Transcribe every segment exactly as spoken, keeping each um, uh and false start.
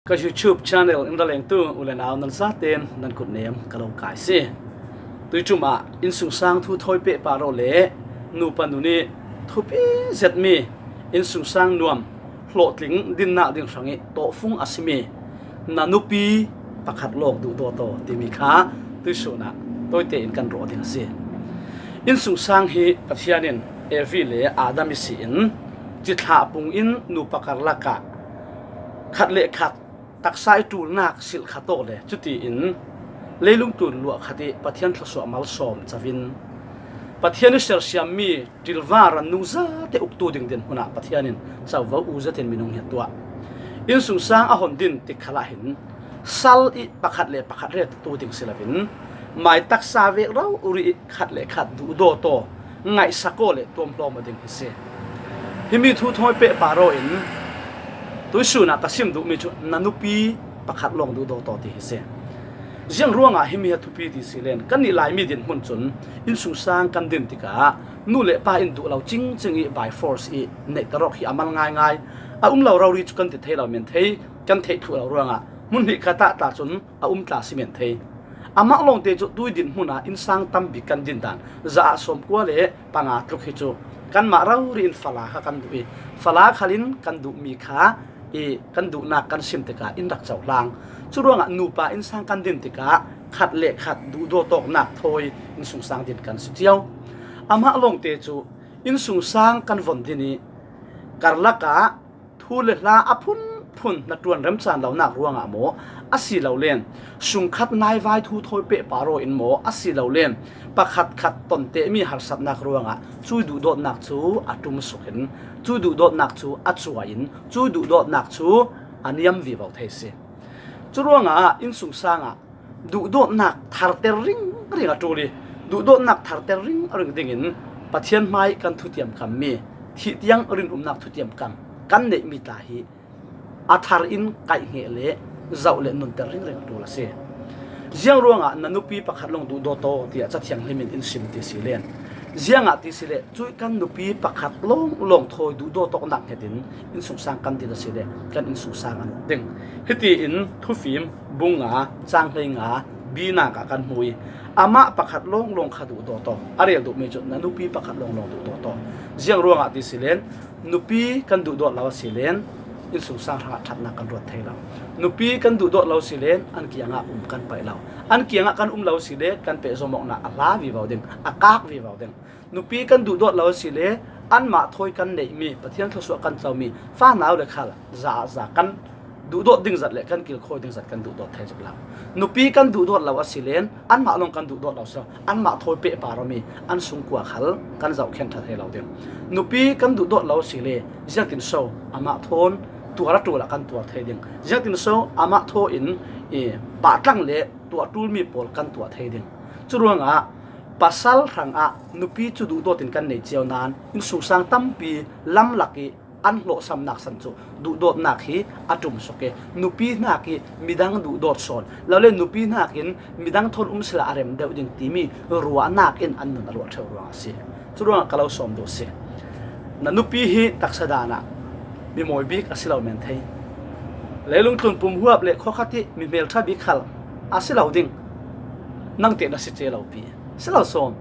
Ka YouTube channel in ra lengtu u le nau nan zaten nan kutnem ka lo kai si. Tuiṭum ah innsungsang thu thawi pehpar aw le nupa nu nih thupi zetmi innsungsang nuam hlawhtling dinnak ding hrangih tawhfung a simi na nupi pakhat lawng duhdawt aw timi kha tuisun ah tawite in kan rawh ding a si. Innsungsang hi Pathian in Evi le Adam i si in cithlah pung in nupa karlak ah khat le khat taksa i ṭulnak silh khat aw le cutiin leilung tlun luah khat ih Pathian thluasuah malsawm covin Pathian i sersiammi ṭilva rannung zate uktu ding dinhmun ah Pathian in covo u zetin minung hi a tuah. Innsungsang a hon din tik khalah hin sal ih pakhat le pakhat rettu ding si loin mai taksa vek rori ih khat le khat duhdawt aw, ngaihsak aw le tuamhlawm aw ding hi si. Himi thu thawi pehpar aw in tuisun ah ka sim duhmi cu na nupi pakhat lawng duhdawt aw ti hi si. Ziang ruangah himi hi a thupi ti si len, kannih Laimi dinhmun cun innsungsang kan din tikah nu le pa in duh lo cingcing ih by force ih neihter awk hi a mal ngaingai. A um lo rori cu kan ti thei lo men thei, kan theih thluh lo ruangah hmun hnih khat ah tla cun a um tla si men thei. Amah lawngte cu tui dinhmun ah innsang tampi kan din dan za ah sawmkua le panga tluk hi cu kanmah rori in fala kha kan duh ih fala khal in kan duhmi kha ih kan duhnak kan sim tikah in rak cohlang. Curuangah nupa innsang kan din tikah khat le khat duhdawt awknak thawi innsungsang din kan si cio. Amah lawngte cu innsungsang kan von din ih karlak ah thu le hla a phunphun hnaṭuan remcan lonak ruangah maw, asilole sungkhat naivai thu thawi pehpar aw in maw, asilole pakhatkhat tontehmi harsatnak ruangah cui duhdawtnak cu a ṭumsuk in, cui duhdawtnak cu a cuai in, cui duhdawtnak cu a niam vivo thei si. Curuangah innsungsang ah duhdawtnak tharter ringring a ṭul ih duhdawtnak tharter ringring dingin Pathian hmai kan thutiamkammi thih tiang rinumnak thutiamkam kan neihmi tla hi a thar in kaihhneh le zoh le nunter ringring a ṭul a si. Ziang ruangah na nupi pakhat lawng duhdawt aw tiah Ca Thianghlim in in sim ti si len, ziangah ti si le cuih kan nupi pakhat lawng lawng thawi duhdawt awknak hnget in innsungsang kan din a si le kan innsungsang a nuam ding. Hiti in Thufim bung nga cang hlei nga binak ah kan hmu ih amah pakhat lawng lawng kha duhdawt aw. A rel duhmi cu na nupi pakhat lawng lawng duhdawt aw. Ziang ruangah ti si len nupi kan duhdawt lo a si len innsungsang hrangah ṭhatnak kan ruat thei lo. Nupi kan duhdawt lo a si len an kiangah um kan paih lo. An kiangah kan um lo a si le kan pehzom awknak a hla vivo ding, a kak vivo ding. Nupi kan duhdawt lo a si le anmah thawi kan neihmi Pathian thluasuah kan comi fanau le khal za ah za kan duhdawt ding zat le kan kilkhawi ding zat kan duhdawt thei zik lo. Nupi kan duhdawt lo a si len anmah lawng kan duhdawt lo sio, anmah thawi pehpar awmi an sungkua khal kan zohkhen ṭha thei lo ding. Nupi kan duhdawt lo a si le ziangtin so amah thawn tuar a ṭul ah kan tuar thei ding. Ziangtin so amah thaw in i pahtlang le tuah ṭulmi pawl kan tuah thei ding. Curuangah pasal hrangah nupi cu duhdawt in kan nei cio nain innsungsang tampi lamlak ih an hlawhsamnak san cu duhdawtnak hi a ṭumsuk ih nupi hnak ih midang duhdawt sawn lole nupi hnakin midang thawn um sila a rem deuh ding timi ruahnak in an nun a luah ṭheu ruang a si. Curuangah ka lo sawm duh si. Na nupi hi taksa dan ah mi mawi bik a si lo men thei. Leilung tlun pum huap le khawkhat ih mi hmelṭha bik khal a si lo ding. Nangte na si ce lo pi si lo sawm.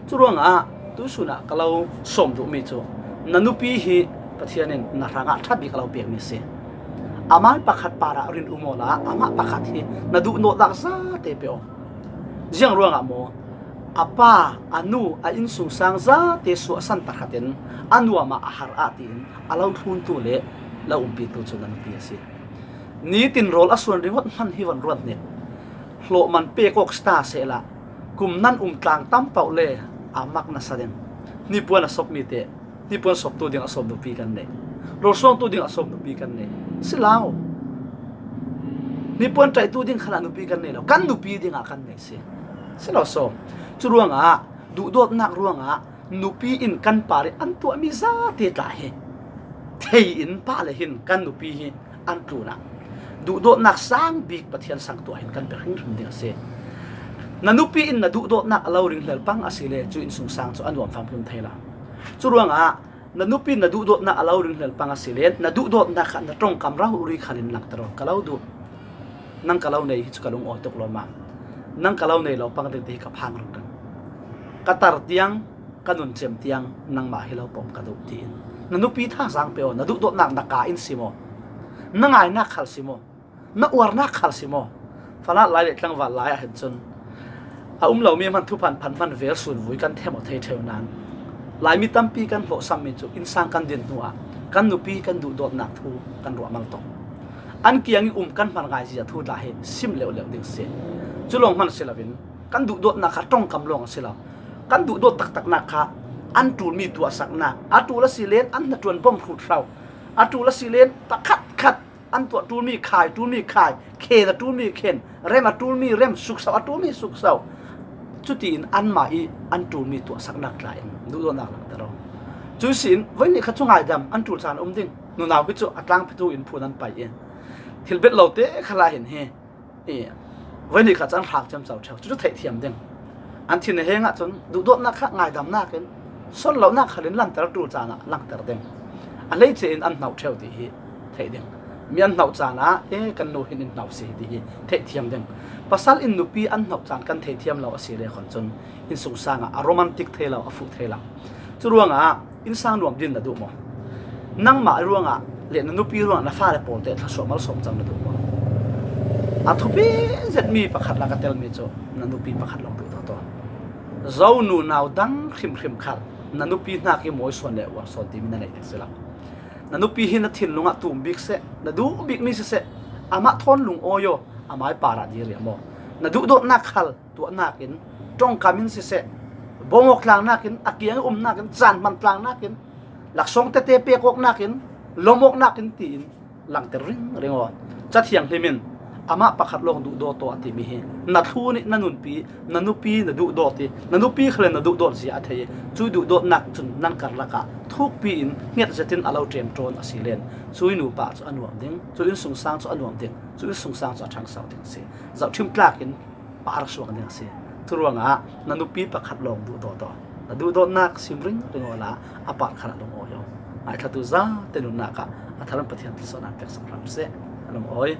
Curuangah tuisun ah ka lo sawm duhmi cu na nupi hi Pathian in na hrangah ṭha bik a lo pekmi si. Amai pakhat parah rin um awla amah pakhat hi na duhnawhnak zate pe aw. Ziang ruangah maw? A pa, a nu, a innsungsang zate suahsan tahratin a nuam ah a har ah tiin a lo thluntu le lo umpitu cu na nupi a si. Nitin rawl a suan ringawt hman hi van ruat hnik. Hlawhman pek awk si ta sehla kum nan um tlang tam paoh le a mak nasa ding. Hnipuan a sopmi te hnipuan soptu ding a sawm nupi kan nei. Rawl suangtu ding a sawm nupi kan nei. Si lo. Hnipuan ṭaihtu ding khalah nupi kan nei lo. Kan nupi dingah kan nei si. Si lo sawm. Curuangah duhdawtnak ruangah nupi in kan parih an tuahmi zate tla hi thei in pa le hin kan nupi hi an tlunah duhdawtnak sang bik Pathian sang tuah hin kan pe hrimhrim ding a si. Na nupi in na duhdawtnak a lo ringhlel pang a si le cu innsungsang cu a nuam fangphim thei lo. Curuangah Na nupi na duhdawtnak a lo ringhlel pang a si len, na duhdawtnak kha na ṭongkam rori khalin langter aw, ka lo duh. Nang ka lo nei hi cu ka lungawi tuk lawmmam. Nang ka lo nei lo pang ding ti hi ka phang ringring. Ka tar tiang, ka nun cem tiang, nangmah hi lo pawm ka duh, tiin na nupi thazaang pe aw, na duhdawtnak na ka in si maw? Na ngainak khal si maw? Na uarnak khal si maw? Falat lai le tlangval lai ah hin cun a um lomi hman thuphan phan hman vel sunvui kan them aw thei ṭheu nain, Laimi tampi kan hlawhsammi cu innsang kan din hnuah kan nupi kan duhdawtnak thu kan ruah mal tuk. An kiang i um kan hman ngaizia thu tla hi sim leuhleuh ding si. Cu lawng hman si loin kan duhdawtnak kha ṭongkam lawng a si lo. Kan duhdawt taktaknak kha an ṭulmi tuahsaknak, a ṭul a si len an hnaṭuan bawm hrut hro, a ṭul a si len pakhatkhat an tuah ṭulmi khai, ṭulmi khai, khen a ṭulmi khen, rem a ṭulmi rem, sukso a ṭulmi sukso. Cutiin anmah i an ṭulmi tuahsaknak tla in duhdawtnak langter aw. Cu si in voi nih kha cu ngaidam, an ṭul caan a um ding. Nunau hi cu a tlangpitu in phun an pai i thil bet lo te khalah hin hi i voi nih kha cu an hrak ciamco ṭheu. Cucu theihthiam ding. An thin a heng ahcun duhdawtnak kha ngaidamnak in, son lonak khalin lanter ṭul caan ah langter ding. A hleice in an hnauh ṭheu ti hi theih ding. Mi an hnauh caan ah, e, kan nu hin in hnauh si ti hi theihthiam ding. Pasal in nupi an hnauh caan kan theithiam lo a si le khon cun innsungsang ah a romantic thei lo, a fuh thei lo. Cu ruangah innsang nuam din na duh maw? Nangmah ruangah le na nupi ruangah na fale pawl te thluasuah malsawm cang na duh maw? A thupi zetmi pakhat lak a telmi cu na nupi pakhat lawng duhdaw taw. Zo nunau dang hrimhrim khal na nupi hnak i mawi suan le uar suan timi na neih ding si lo. Na nupi hi na thinlung ah tum bik seh, na duh bikmi siseh, amah thawn lungawi aw, amai parah diriam aw. Na duhdawtnak khal tuahnak in, ṭongkam in siseh, bawmawk tlangnak in, a kiang i umnak in, caan hman tlangnak in, laksawng tete pek awknak in, lawm awknak in tiin langter ringring aw. Ca Thianghlim in amah pakhat lawng duhdaw taw a timi hi na thlu nih na nunpi, na nupi na duhdawt i, na nupi khal in na duhdawt zia a thei i, cu duhdawtnak cun nan karlak ah thukpi in hnget zetin a lo ṭemṭawn a si len, cui nupa cu a nuam ding, cu innsungsang cu a nuam ding, cu innsungsang cu a ṭhangso ding a si. Zohṭhim tlak in par suak ding a si. Cu ruangah na nupi pakhat lawng duhdaw taw. Na duhdawtnak sim ringring awla a par khalah lungawi aw. Ngaithlatu zate nunnak ah a tharam Pathian thlawsuahnak pek sak hram seh. A lungawi.